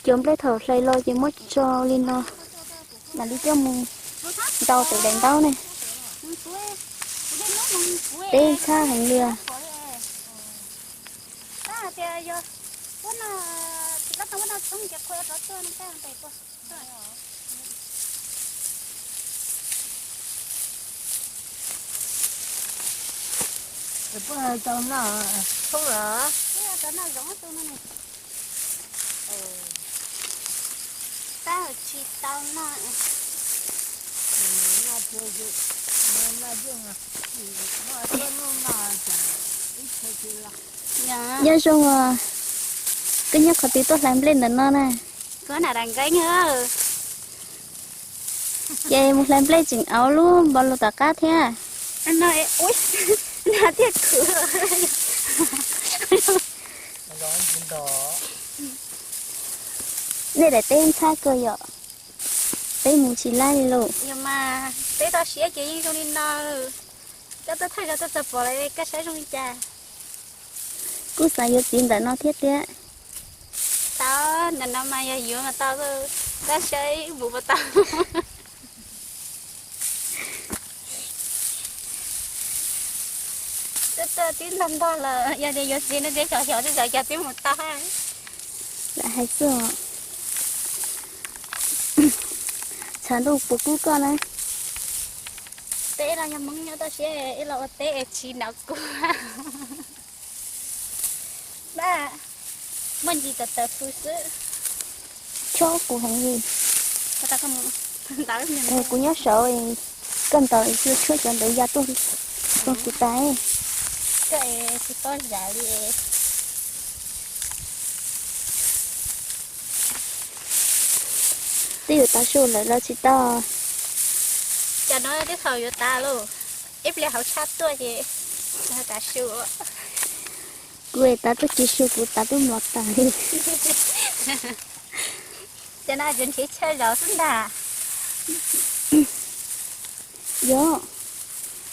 Cov nplej thaum hlais los ces muab tso li no, mam li coj mus ntaus pem daim ntaub ne. Teb ntxhab heev li os. Tsis tau noj. Nyob zoo os, koj nyob qhov twg tuaj hlais nplej ntawm no na? Kuv na daim nqeeb. Ces mus hlais nplej tseem auv lub npau lus tom qab thiab. Nej daim teb ntxhab kawg yom, peb mus tsis laib li lauj. Yog mas, peb toj siab ces yeej zoo li no. Koj tuaj thawj zaug tuaj txog pom lawm koj saib zoo li cas? Kuj xav yuav txiv ntawm no thiab tiag. Tau, ntawm no mas yog yuav mas tau, koj saib mus puas tau. Tuaj tuaj twb ntog ntog lawm, yog tias yuav txiv no ces xyov xyov twb xyov xyov twb mus tau. Lam hais xwb os. Tshav ntuj puas kub koj na? Peb los yog Hmoob nyob toj siab, ib los ua teb es tsis nov kub. Muaj ntsis tawv tawv hws xwb. Tshuab kuv heev li. Kuv nyob saud, koj ntaus tshuab cov ntawd ya tuaj rau kuv tas. Koj tsis paub zam li. Twb yuav tav su lawm los tsis tau. Cas no twb thaum yuav tav lauj, ib pliag hauv tshaj tuaj ces tav su. Kuv es tav tuaj tsis su, kuv tav tuaj mlov tas li. Ces no tseem nrhiav chaw zaum xwb ntag. Yog,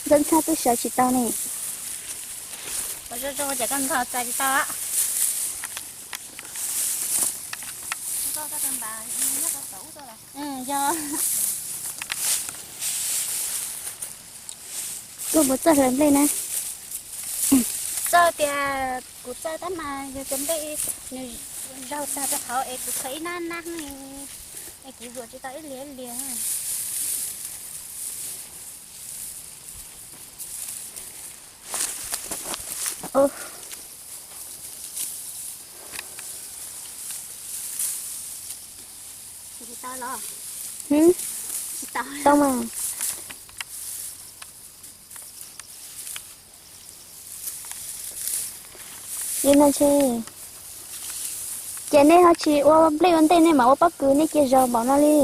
ntxhab ntxhab twb sawv tsis tau ne. Zoo zoo ces koj ntog txais tsis tau. Yog. Koj puas txawj hlais nplej na? Txawj tias kuv txawj tab mas yog cov nplej nws zaug tag rau hauv es kuv khaws ib nab nab es kuv zuam tsis tau ib liag ib liag. Tau mas. Li no ntshe, ces nej ho tsis ua nplej ua ntej, nej mam ua pob kws nej cia zog npaum no li.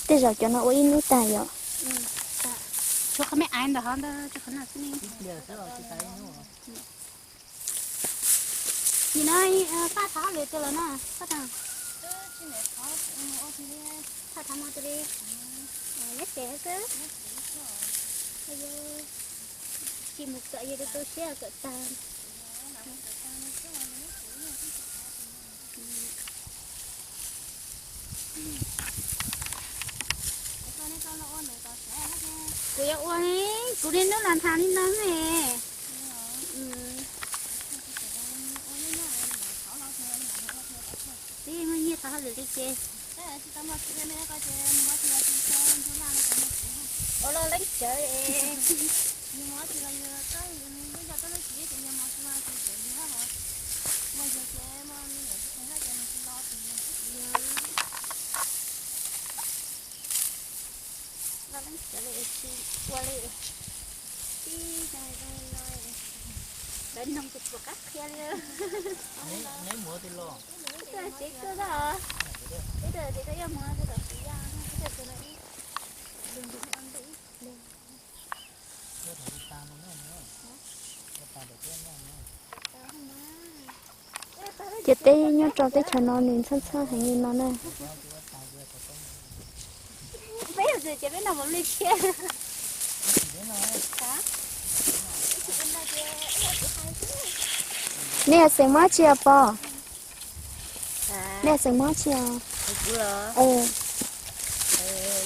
Tej zaum cov no ua ib hnub tag yom. Tshuav qhov me aiv ntawm hov ntag, tshuav qhov no xwb ne. Nim no Faj thov hauj lwm tiag los na, Faj na. Faj thov mo tiag li. Nyob tsev xwb. Tsis mus kawm, yog tu tu siab kawm tag. Kuv yuav ua, kuv niaj hnub los nthas li no ne. Twb muaj nyiaj thov hauj lwm li ces. Ua los leej tsawv es. Los leej xav li tsis ua li, tib zoo li no, lawv noog tus puas qab qhia li. Neb muab twg los? Twb tsis tuaj os. Twb tsis tuaj, yuav muab twb tsis yog, twb tsis tuaj. Ces teb nyob rau teb chaws no nws ntxhab ntxhab heev li no na. Nej xeem muab tsi os pog? Nej xeem muab tsi os?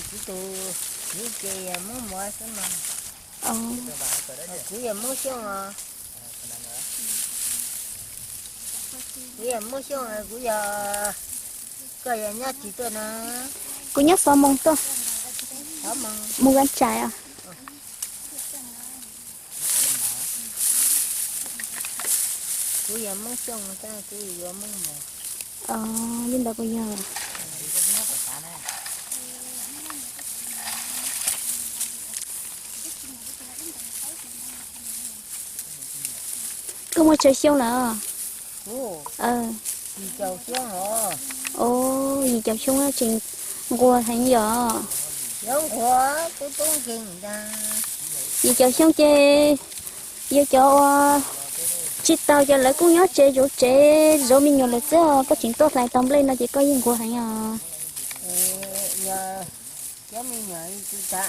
Kuv tus, kuv ces yog Hmoob Muas xwb mas. Kuv yog Hmoob Xyooj os. Kuv yog Hmoob Xyooj, kuv yog, koj yog nyob tsis tuaj na? Kuv nyob Xov Moos tuaj. Mus Vaj Tsais os. Kuv yog Hmoob Xyooj, kuv yuav Hmoob Muas. Li ntawd kuv yog. Koj muaj tsawg xyoo lawm? Yim caum xyoo tseem nquag heev yom. Yim caum xyoo ces yog cov uas tsis tau, ces lawv kuj nyob tsev zov tsev zov me nyuam lawm xwb os. Koj tseem tuaj hlais tau nplej no ces koj yeej nquag heev os. Cov me nyuam li kuv tas,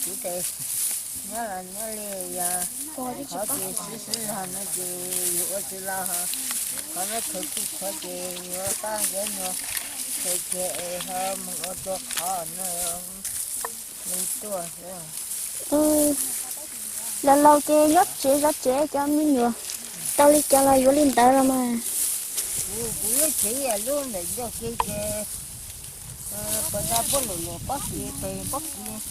kuv tes nyob los nyob li yog qhov ces xwb xwb los no ces yus ua tsis los, qhov no khaws kuj khuav ces yuav pab nkawd nua, khaws kiag es ho mus ua tua qhov no li tuaj. Laus laus ces nyob tsev zov tsev, cov me nyuam tau li cas los yuav li ntawd los mas. Kuv lub tsev yog lub ntawm ncauj ke ces puas tau puab lum lum pob kws pem pob kws.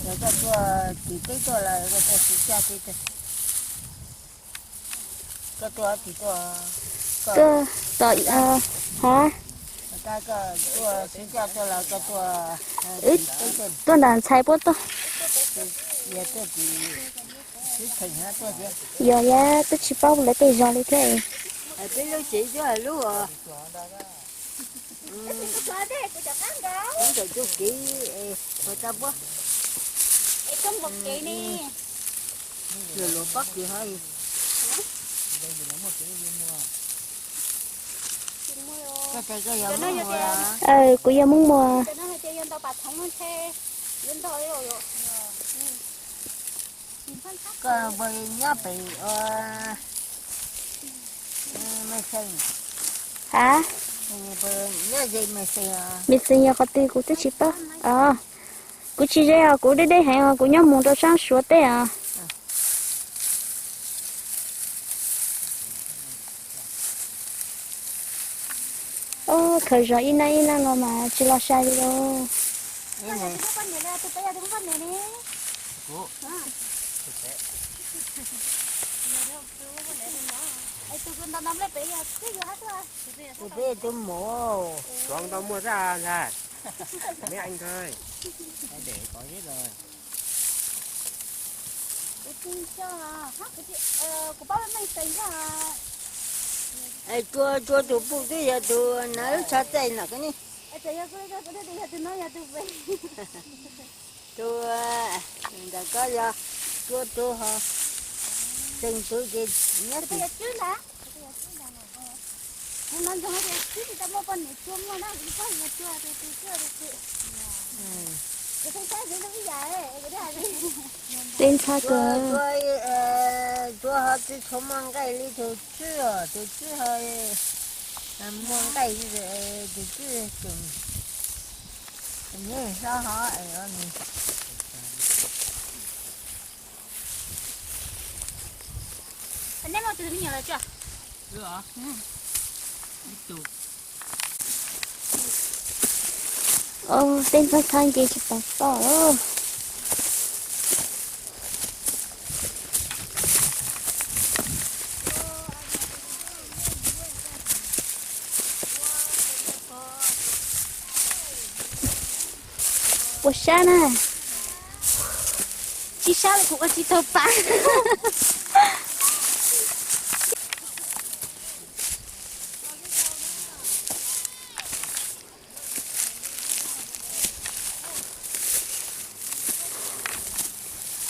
Yog koj tuaj tim teb tuaj los koj tuaj Suav Caj teb, koj tuaj tim tuaj, koj, ha, koj tuaj Suav Caj tuaj los koj tuaj, tuaj nram ntxhais puab tuaj. Yog tuaj tim Xwb Theem tuaj thiab. Yog, yog twb tsis paub lawv tej zos li thiab. Peb lub tsev cuab lub ntawm tug kev, puas tau puab, luag luag pob kws hov. Kuv yog Hmoob Muas. Koj puas nyob pem ua Mexees? Ha? Puas nyob ze Mexees? Mexees yog qhov twg kuv twb tsis paub. Kuv tsis ze os, kuv deb deb heev os, kuv nyob mus rau sab Suav teb os. Ob, khaws zog ib nab ib nab no mas tsis los sai li lauj. Tus peb tus mov, Tuav ntau muaj zaj ntag. Mấy anh ơi. Để có hết rồi. Tsuas, tsuas tus puj twb yog tus na lub tshav txaij no koj ne. Tus ntawm ko yog tsuas tus ho, tseem tus ces nyob tim. Tej ntxhab kawg. Tsuas ho tsis tshua muaj nqaij li tus tswb os, tus tswb ho muaj nqaij, tus tswb tseem, neb hlob ho es. Tej ntxhab ntxhab nce tsis tau toj. Ua sab na. Tsis sab li kuv ua tsis tau pa.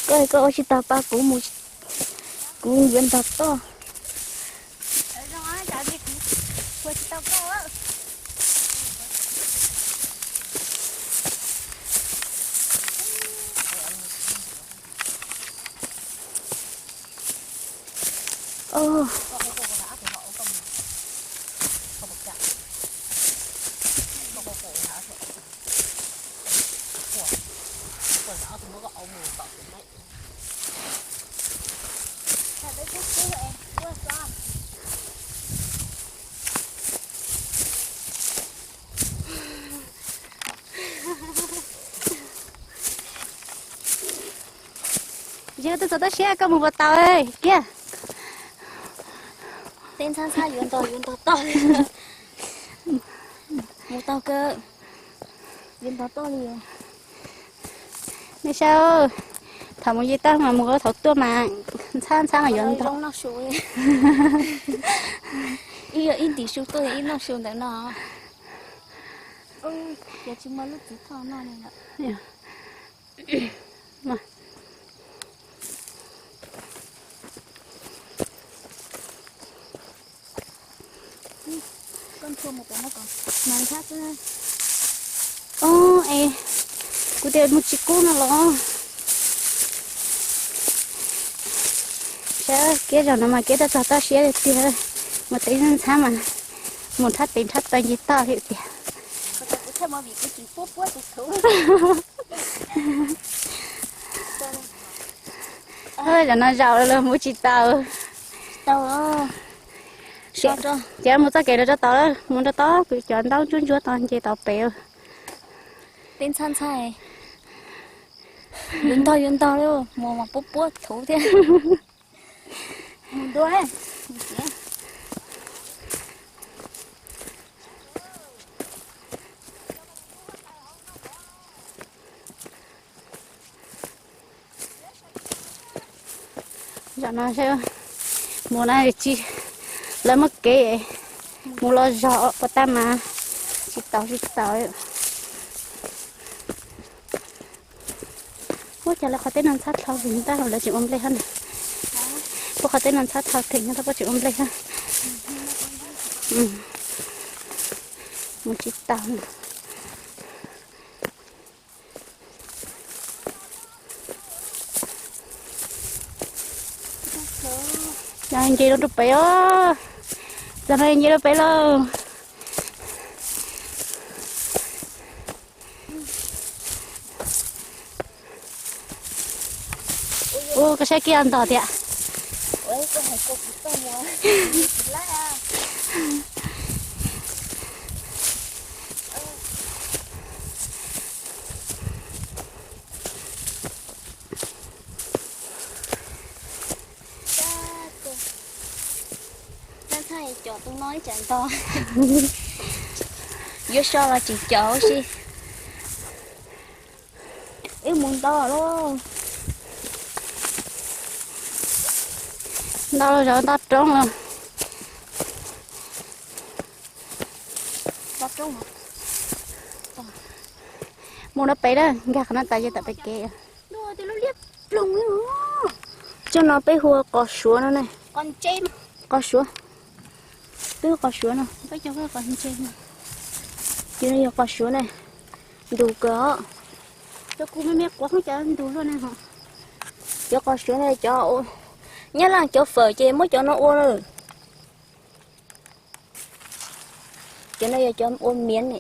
Koj, koj ua tsis tau pa kuv mus, kuv yuav ntog toj. Yog twb txog toj siab koj mus puas tau kiag. Teb ntxhab ntxhab yuav ntog yuav ntog toj. Mus tau kawg, yuav ntog toj li. Nej saib, thaum mus yig toj mas mus, thaum tuaj mas ntxhab ntxhab mas yuav ntog. Ib yog ib ntim su tuaj, ib noj su ntawm no. Ces tsis muaj lub txiv thoj noj li lawm. Ob, es kuv tias mus tsis kub no los. Saib kiag zaum no mas kiag tau txog toj siab li tiag. Mus teb ntxhab mas mus nrhab tes nrhab taw ncig toj li tiag. Zaum no zaum los mus tsis tau. Ces mus txoj kev los rau tod, mus rau tod kuv cov ntaub ntsuab ntsuab tod nce tod pem. Teb ntxhab ntxhab, yuav ntog yuav ntog li, mus mas puab puab thuv thiab. Mus ntua. Zaum no mus na tsis, lawv muaj kev mus los zog pov tag mas tsis tau tsis tau. Ua cas lawv qhov teb no ntxhab dhau vim tab lawv tseem ua nplej hab na. Puab qhov teb no ntxhab dhau theem no tab puab tseem ua nplej hab. Mus tsis tau na. Nce rau pem os. Txog no nce rau pem lauj. Ua koj saib kiag ntog tiag. Tab txhaj cov tus no ib tsam ntog. Yuav so los tseem cov huv si. Wb mus nto lauj. Nto los zov nto roob los. Mus rau pem na, nkag qhov no tas ces tom pem kev. Cov no peb hu ua qos suav no ne. Qos suav. Twb qos suav no. Ces no yog qos suav ne. Ntus kawg os. Cov qos suav ne, cov Nyab Laj cov fawm ces muab cov no ua na. Cov no yog cov ua miv ne.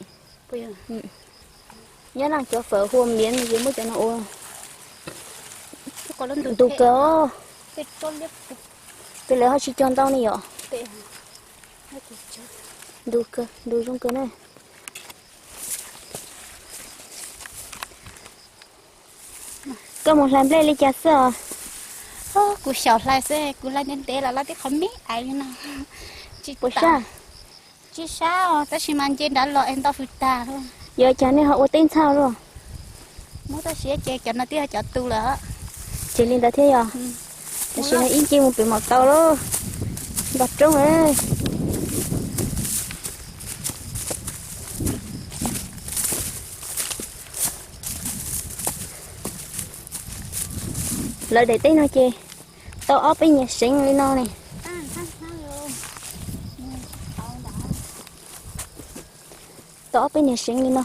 Nyab Laj cov fawm hu ua miv no ces muab cov no ua. Ntus kawg os. Ces lawv ho tsis cog ntau ne yom. Ntus kawg, ntus zoo kawg na. Koj mus hlais nplej li cas xwb os? Kuv xyaum hlais xwb, kuv hlais ntev ntev los lawv tib qhov me aiv li no. Tsis sab, tsis sab os, tab sis mas nce nrad los es nto hws tag. Yog cas nej ho ua teb ntxhab luaj? Muab txoj siav ces cov no twb yog cov tu lawm. Ces li ntawd thiab yog. Tam sim no ib ncig mus pem maum taus lauj. Npog roob. Lawv daim teb no ces tau ob peb niag seev li no ne. Tau ob peb niag seev li no.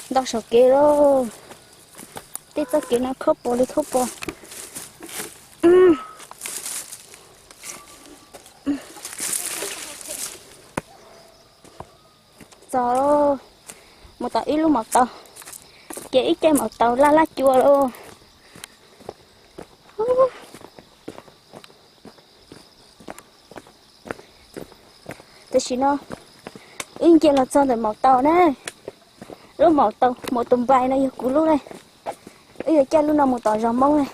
Nto saum kev lauj. Tej txoj kev no khaub pos li khaub pos. Txog, mus tom ib lub maum taus, ces ib ce maum taus laj laj cua lauj. Tam sim no wb nce los txog ntawm maum taus na. Lub maum taus, maum taus npais no yog kuv lub na. Wb yuav caij lub no mus tom zos Hmoob na.